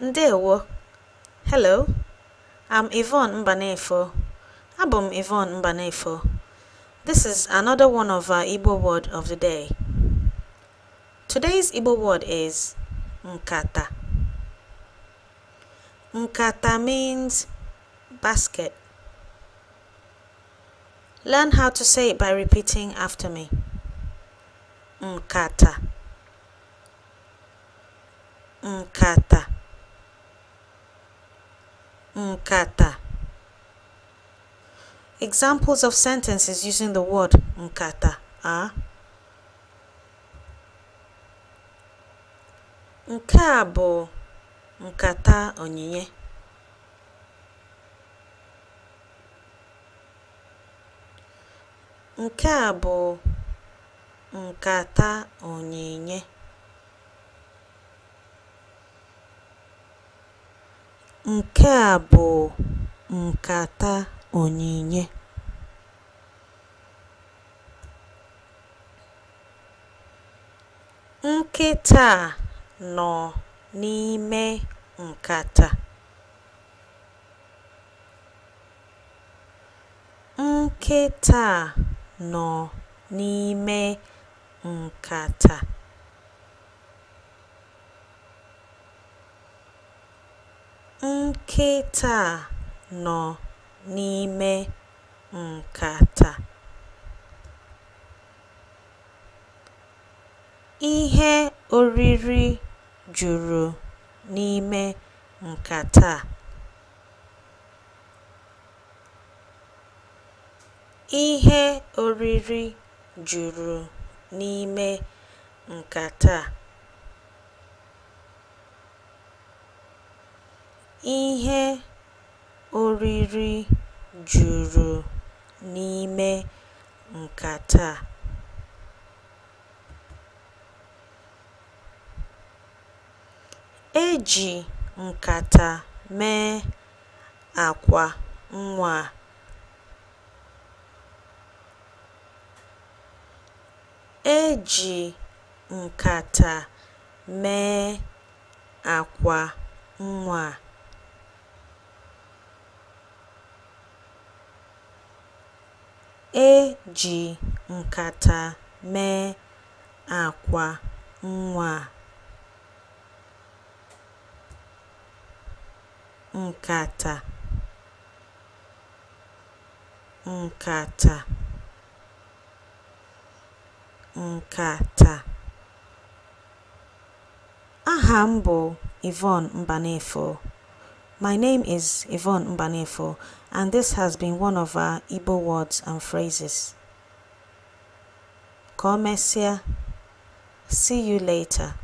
Ndewo. Hello. I'm Yvonne Mbanefo. Abụ m Yvonne Mbanefo. This is another one of our Igbo word of the day. Today's Igbo word is nkata. Nkata means basket. Learn how to say it by repeating after me. Nkata. Nkata. Nkata. Examples of sentences using the word nkata are: Nke a bụ nkata onyinye. Nke a bụ nkata onyinye. Nke a bụ nkata onyinye. Nkịta a nọ n'ime nkata. Nkịta a nọ n'ime nkata. Nkịta a nọ n'ime nkata. Ihe oriri juru n'ime nkata a. Ihe oriri juru n'ime nkata a. Ihe oriri juru n'ime nkata a. E ji nkata mee akwa nwa a. E ji nkata mee akwa nwa a. E ji nkata mee akwa nwa a. Nkata, nkata, nkata. Aha m bụ Yvonne Mbanefo. My name is Yvonne Mbanefo, and this has been one of our Igbo words and phrases. Ka o mesịa. See you later.